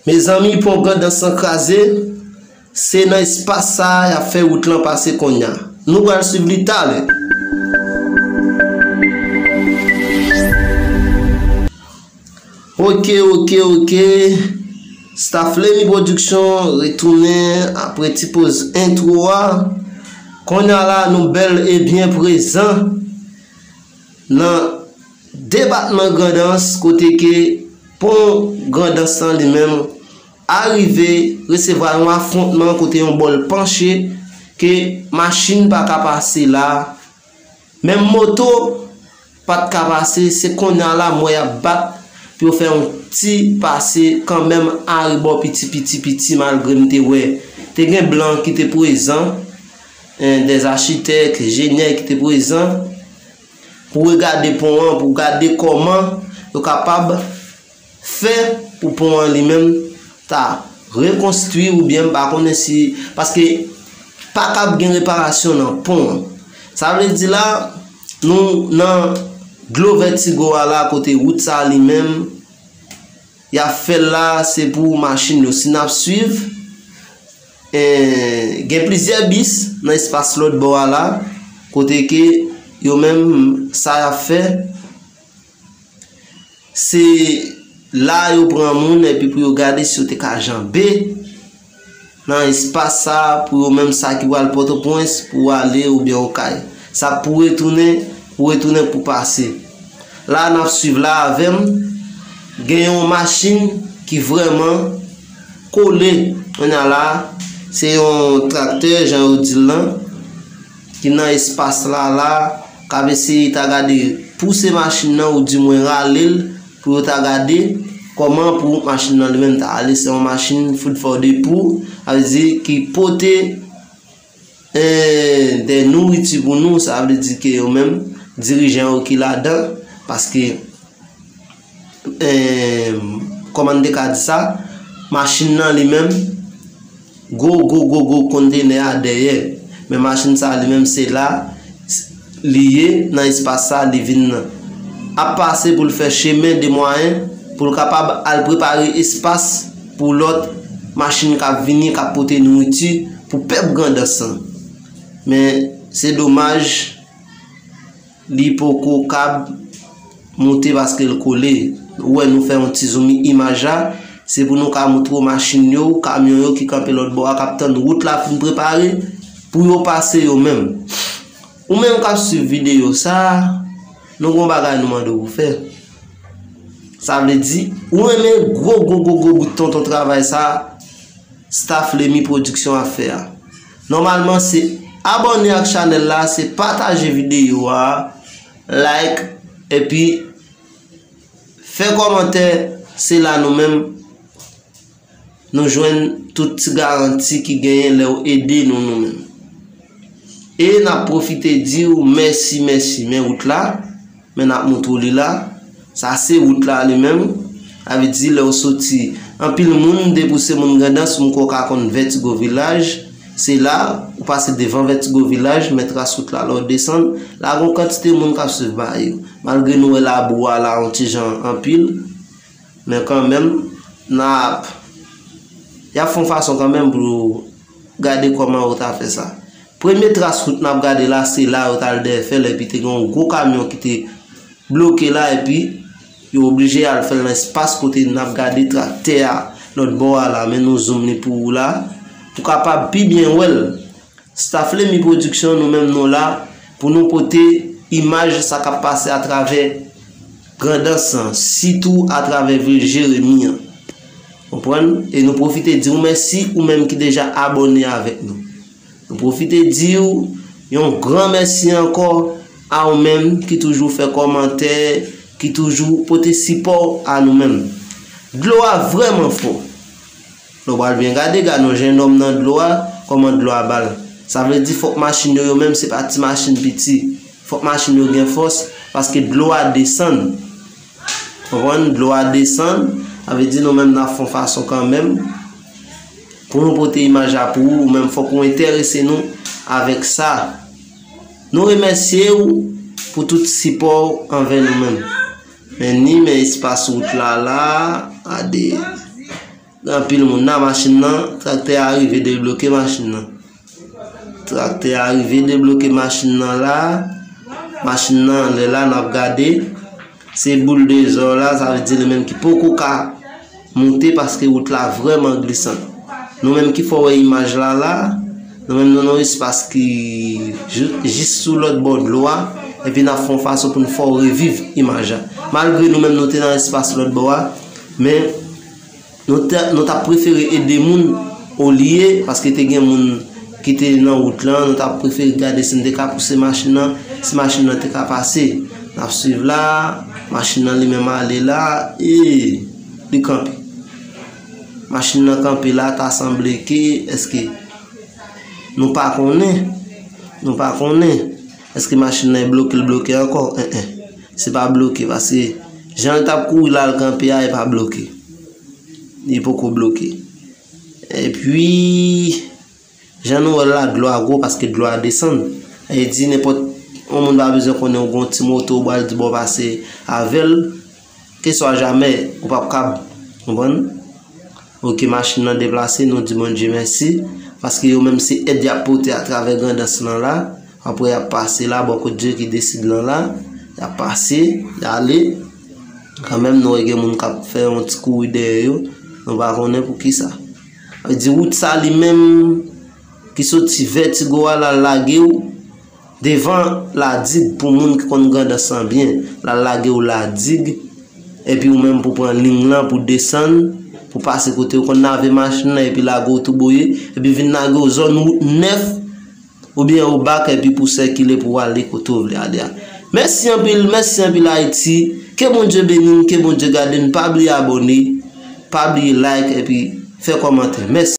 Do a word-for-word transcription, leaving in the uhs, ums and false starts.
Mezanmi, pon Grandans lan kraze, se nan espas sa a y ap fè wout lan pase konnya. Nou pral swiv li talè. Ok, ok, ok. Staff Lemy Production retounen apre ti poz entwo a. Konnya la, nou bèl e byen prezan nan depatman Grandans, kote ke pon Grandans lan li menm arive resevwa yon afwontman kote yon bòl panche ke machin pa ka pase la. Menm moto pa t ka pase, se konnya la m wè y ap bat pou yo fè yon ti pase kanmenm arebò piti, piti, piti, malgre m te wè te gen blan ki te prezan, en, dè achitèk, enjenyè ki te prezan pou regade pon an, pou gade kòman yo kapab fè pou pon an li menm ta rekonstwi oubyen m pa konnen si, paske pa kab gen reparasyon nan pon an. Sa vle di la, nou nan dlo Vètigo a la, kote wout sa li menm, y ap fè l la, se pou machin yo. Si n ap swiv, eh, gen plizyè bis nan espas lòt bò a la, kote ke yo menm, sa y ap fè, se la yo pran moun epi pou yo gade si yo te ka janbe nan espas sa a, pou yo menm sa ki pral Pòtoprens pou ale oubyen Okay. Sa k pou retounen, pou retounen pou pase. La n ap swiv la avè m, gen yon machin ki vrèman kole. Kounye a la, se yon traktè, jan yo di l lan, ki nan espas la la, k ap eseye ta gade pouse machin nan, oudimwen rale l, pou yo ta gade kòman pou machin nan li menm ta ale. Se yon machin food for the poor, sa vle di ki pote, eh, de nouriti pou nou, sa vle di ke yo menm, dirijan yo ki ladan, paske, eh, kòman n te ka di sa, machin nan li menm, gwo, gwo, gwo, gwo kontenè a dèyè. Men machin sa li menm se la li ye nan espas sa li vin ap pase pou l fè chemen de mwayen pou l kapab al prepare espas pou lòt machin k ap vini, k ap pote nouriti pou pèp Grandans lan. Men se domaj, li poko kab moute paske l kole. Ou wè nou fè yon ti zoom imaj la, se pou nou ka moutre w machin yo, kamyon yo ki kanpe lòt bò a, k ap tann wout la fin prepare pou yo pase yo menm. Ou menm k ap swiv videyo sa, nou gon bagay nou mande w pou fè. Sa vle di, ou renmen gwo, gwo, gwo, gwo bout tonton travay sa, staff Lemy Production ap fè a. Nòmalman, se abòne ak chanèl la, se pataje videyo a, like, epi fè kòmantè, se la nou menm nou jwenn tout ti garanti ki genyen lè w ede nou, nou menm. E n ap pwofite di w mèsi, mèsi. Men wout la, men n ap moutre w li la. Sa se wout la li menm. Sa vle di lè w soti, anpil moun, depi w se moun Grandans, m kwè w ka konn Vètigo Vilaj. Se la, ou pase devan Vètigo Vilaj, men tras wout la, lè w desann, la gon kantite moun k ap swiv bagay yo. Malgre nou wè labou a la yon ti jan anpil, men kanmenm, n ap, y ap fè yon fason kanmenm pou gade kòman yo ta fè sa. Premye tras wout n ap gade la, se la yo t al dèyè fè l, epi te gen yon gwo kamyon ki te bloke la, epi yo oblije al fè l nan espas kote n ap gade traktè a lòt bò a la, men nou zoom li pou ou la, pou kapab pi byen wè l. Staff Lemy Production, nou menm nou la pou nou pote imaj sa k ap pase atravè Grandans lan, sitou atravè vil Jeremi an. Konprann? E nou pwofite di w mèsi, ou menm ki deja abòne avèk nou. Nou pwofite di w yon gran mèsi ankò a ou menm ki toujou fè kòmantè, ki toujou pote sipò a nou menm. Dlo a vrèman fò. Lè w pral byen gade, gade yon jennonm nan dlo a, kòman dlo a ba l. Sa vle di fòk machin yo, yo menm, se pa ti machin piti. Fòk machin yo gen fòs, paske dlo a desann. Konprann? Dlo a desann, sa vle di nou menm n ap fè yon fason kanmenm pou nou pote imaj la pou ou, ou menm fòk ou enterese nou avèk sa. Nou remèsye w pou tout sipò w anvè nou menm. Men ni men espas wout la la, gade. Gen anpil moun la, machin nan, traktè a rive debloke machin nan. Traktè a rive debloke machin nan la. Machin nan anlè la, n ap gade. Se boul dezò la, sa vle di li menm ki poko ka monte paske wout la vrèman glisan. Nou menm ki fè w wè imaj la la, nou menm nou nan yon espas ki jis sou lòt bò dlo a, epi n ap fè yon fason pou n fè w reviv imaj la. Malgre nou menm nou te nan espas lòt bò a, men nou t ap prefere ede moun olye, paske te gen moun ki te nan wout lan, nou t ap prefere gade si n te ka pouse machin nan, si machin nan te ka pase. N ap swiv la, machin nan li menm ale la, e li kanpe. Machin nan kanpe la, ta sanble ke, èske nou pa konnen, nou pa konnen, èske machin nan e bloke, l bloke ankò, en en, se pa bloke, paske jan l t ap kouri la, l kanpe a, e pa bloke. Li poko bloke. Epi, jan nou wè l la, dlo a gwo paske dlo a desann. E di nenpòt yon moun pa bezwen konnen ou gon ti moto, ou pral di bò pase avè l. Keswa jamè, ou p ap kab. Konprann? Oke, machin nan deplase, nou di Bondye mèsi. Paske yo menm se èd y ap pote atravè Grandans lan la. Apre y ap pase la, bò kot Dye ki desid lan la. Y ap pase, y ale. Kanmenm, nou wè gen moun k ap fè yon ti kouri dèyè yo. Nou pa konnen poukisa. Sa vle di wout sa li menm ki soti Vètigo a, l al lage w devan Ladig pou moun ki konn Grandans lan byen. L al lage w Ladig, epi ou menm pou pran liy lan pou desann, pou pase kote yo konn lave machin nan, epi lage w Touboye, epi vin lage w zòn wout nèf, oubyen Obak, epi pou sèkile pou w ale kote w vle ale a. Mèsi anpil, mèsi anpil Ayiti. Ke Bondye beni n, ke Bondye gade n. Pa bliye abòne, pa bliye like, epi fè kòmantè. Mèsi.